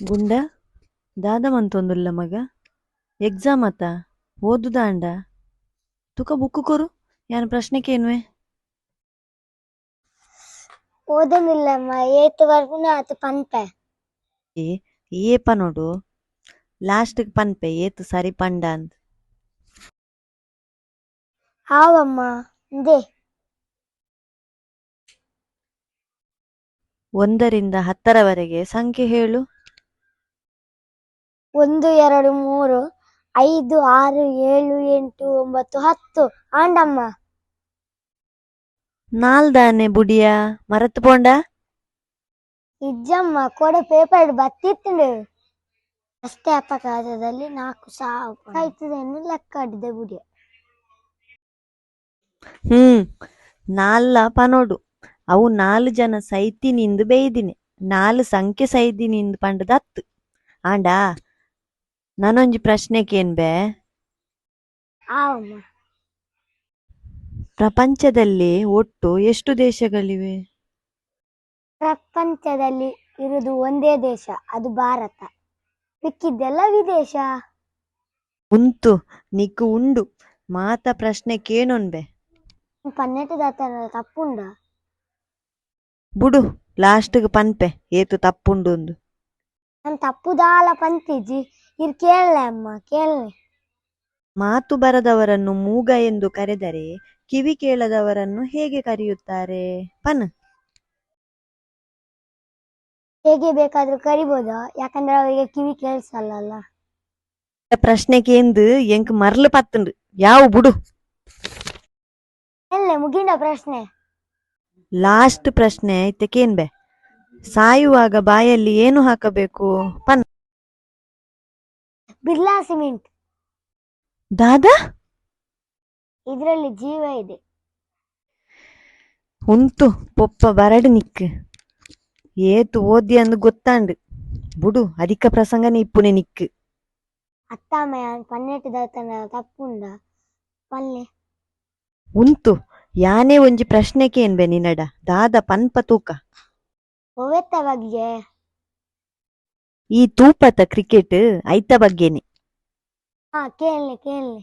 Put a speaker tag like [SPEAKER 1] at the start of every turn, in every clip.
[SPEAKER 1] ಗುಂಡ ದಾದ ಮಂತೊಂದುಲ್ಲ ಮಗ ಎಕ್ಸಾಮ್ ಅತ ಓದುದಾಂಡ ತುಕ ಬುಕ್ಕು ಕೊರು ಯಾನ್ ಪ್ರಶ್ನೆ ಕೇನ್ವೆ.
[SPEAKER 2] ಓದೊಂದುಲ್ಲಮ್ಮ, ಏತ್ ಬರ್ಪುಂಡು ಆತ್ ಪನ್ಪೆ.
[SPEAKER 1] ಏ ಏ ಪನೊಡು ಲಾಸ್ಟ್ ಗ್ ಪನ್ಪೆ ಏತ್ ಸರಿ ಪಂಡಾಂದ್.
[SPEAKER 2] ಆವಮ್ಮ, ಇಂದೆ.
[SPEAKER 1] 1 ರಿಂದ 10ರವರೆಗೆ ಸಂಖ್ಯೆ ಹೇಳು.
[SPEAKER 2] 1, 2, 3, 5, 6, 7, 8, 9, 10 ಆಂಡಮ್ಮ.
[SPEAKER 1] ನಾಲ್ ದಾನೆ ಬುಡಿಯಾ ಮರತ್ ಪೋಂಡ?
[SPEAKER 2] ಇಜ್ಜಮ್ಮ, ಕೋಡೆ ಪೇಪರ್ ಬತ್ತಿತ್ತುಂಡು. ರಸ್ತೆ ಅಪಘಾತದಲ್ಲಿ ನಾಲ್ಕು ಸಾವು ಆಯ್ತದೆಂದು ಲೆಕ್ಕಾಡಿದೆ ಬುಡಿಯ.
[SPEAKER 1] ಹ್ಮ್ ನಾಲ್ಲ ಪನೊಡು ಅವು ನಾಲ್ ಜನ ಸೈತಿನಿಂದ್ ಬೈದಿನಿ ನಾಲ್ ಸಂಖ್ಯೆ ಸೈದಿನಿಂದ್ ಪಂಡ್ದ್ ಅತ್ತ್. ಆಂಡ ನನೊಂಜಿ ಪ್ರಶ್ನೆ ಕೇನ್ಬೆ.
[SPEAKER 2] ಆವಮ್ಮ.
[SPEAKER 1] ಪ್ರಪಂಚದಲ್ಲಿ ಒಟ್ಟು ಎಷ್ಟು ದೇಶಗಳಿವೆ?
[SPEAKER 2] ಪ್ರಪಂಚದಲ್ಲಿ ಇರುವುದು ಒಂದೇ ದೇಶ, ಅದು ಭಾರತ. ಮಿಕ್ಕಿದ್ದೆಲ್ಲ ವಿದೇಶ.
[SPEAKER 1] ಉಂತು ನಿಕ್ಕ್ ಉಂಡು ಮಾತ ಪ್ರಶ್ನೆ ಕೇನೊನ್ಬೆ.
[SPEAKER 2] ಪನ್ನೆಟ್ಟು ದಾತನ ತಪ್ಪುಂಡ?
[SPEAKER 1] ಬುಡು ಲಾಸ್ಟ್ ಗ್ ಪನ್ಪೆ ಏತ್ ತಪ್ಪುಂಡುಂದು.
[SPEAKER 2] ನಾನ್ ತಪ್ಪು ದಾಲ ಪಂತಿಜಿ, ಇರ್ ಕೇನ್ಲೆ ಅಮ್ಮ ಕೇನ್ಲೆ.
[SPEAKER 1] ಮಾತು ಬರದವರನ್ನು ಮೂಗ ಎಂದು ಕರೆದರೆ ಕಿವಿ ಕೇಳದವರನ್ನು ಹೇಗೆ ಕರೆಯುತ್ತಾರೆ ಪನ್.
[SPEAKER 2] ಹೇಗೆ ಬೇಕಾದ್ರೂ ಕರಿಬೋದಾ, ಯಾಕಂದ್ರೆ ಅವರಿಗೆ ಕಿವಿ ಕೇಳಿಸಲ್ಲ.
[SPEAKER 1] ಪ್ರಶ್ನೆ ಕೇಂದ್ ಎಂಕ್ ಮರ್ಲ್ ಪತ್ತುಂಡು ಯಾವು ಬುಡು.
[SPEAKER 2] ಎಲ್ಲೆ ಮುಗಿಂಡ ಪ್ರಶ್ನೆ?
[SPEAKER 1] ಲಾಸ್ಟ್ ಪ್ರಶ್ನೆ ಇತ್ತೆ ಕೇನ್ಬೆ. ಸಾಯುವಾಗ ಬಾಯಲ್ಲಿ ಏನು ಹಾಕಬೇಕು ಪನ್.
[SPEAKER 2] ಬಿರ್ಲಾ ಸಿಮೆಂಟ್.
[SPEAKER 1] ದಾದಾ?
[SPEAKER 2] ಇದರಲ್ಲಿ ಜೀವ ಇದೆ.
[SPEAKER 1] ಉಂತು ಪೊಪ್ಪ ಬರಡ್ ನಿಕ್ಕ್ ಏತ್ ಓದ್ಯಂದ್ ಗೊತ್ತಾಂಡ್ ಬುಡು ಅಧಿಕ ಪ್ರಸಂಗನೆ ಇಪ್ಪುನೆ ನಿಕ್ಕ್.
[SPEAKER 2] ಅತ್ತಮ್ಮ, ಯಾನ್ ಪನ್ನೆಟ್ಟು ದಾತನ ತಪ್ಪುಂಡ ಪನ್ಲೆ.
[SPEAKER 1] ಉಂತು ಯಾನೇ ಒಂಜಿ ಪ್ರಶ್ನೆ ಕೇನ್ಬೆ ನಿನಡ ದಾದ ಪನ್ಪ ತೂಕ.
[SPEAKER 2] ಒವೆತ್ತ ಬಗ್ಗೆ?
[SPEAKER 1] ಈ ತೂಪತ ಕ್ರಿಕೆಟ್ ಐತ ಬಗ್ಗೆನೆ.
[SPEAKER 2] ಹಾ, ಕೇನ್ಲೆ ಕೇನ್ಲೆ.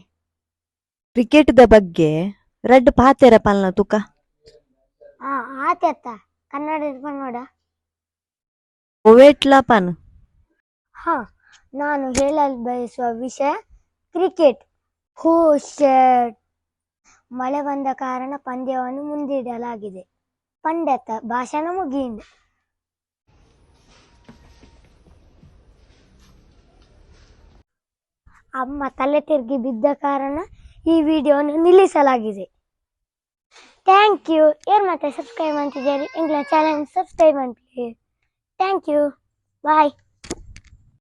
[SPEAKER 1] ಕ್ರಿಕೆಟ್ ದ ಬಗ್ಗೆ ರಡ್ಡ್ ಪಾತೆರ ಪನ್ಲ ತುಕ.
[SPEAKER 2] ಹಾ, ಆತೆತ್ತ ಕನ್ನಡ ಪನ್ನೋಡ?
[SPEAKER 1] ಒವೆಟ್ಲಾ ಪನ್.
[SPEAKER 2] ಹಾ, ನಾನು ಹೇಳಲು ಬಯಸುವ ವಿಷಯ ಕ್ರಿಕೆಟ್. ಹೋ ಶಟ್, ಮಳೆ ಬಂದ ಕಾರಣ ಪಂದ್ಯವನ್ನು ಮುಂದೂಡಲಾಗಿದೆ. ಪಂಡೆತ ಭಾಷಣ ಮುಗಿಂಡ್. ಅಮ್ಮ ತಲೆ ತಿರುಗಿ ಬಿದ್ದ ಕಾರಣ ಈ ವಿಡಿಯೋವನ್ನು ನಿಲ್ಲಿಸಲಾಗಿದೆ. Thank you. ಏರ್ ಮತ್ತೆ ಸಬ್ಸ್ಕ್ರೈಬ್ ಅಂತಿದ್ದೀರಿ ಎಂಗ್ಲ ಚಾನಲ್ ಸಬ್ಸ್ಕ್ರೈಬ್ ಮಾಡ್ಲಿ. Thank you, bye.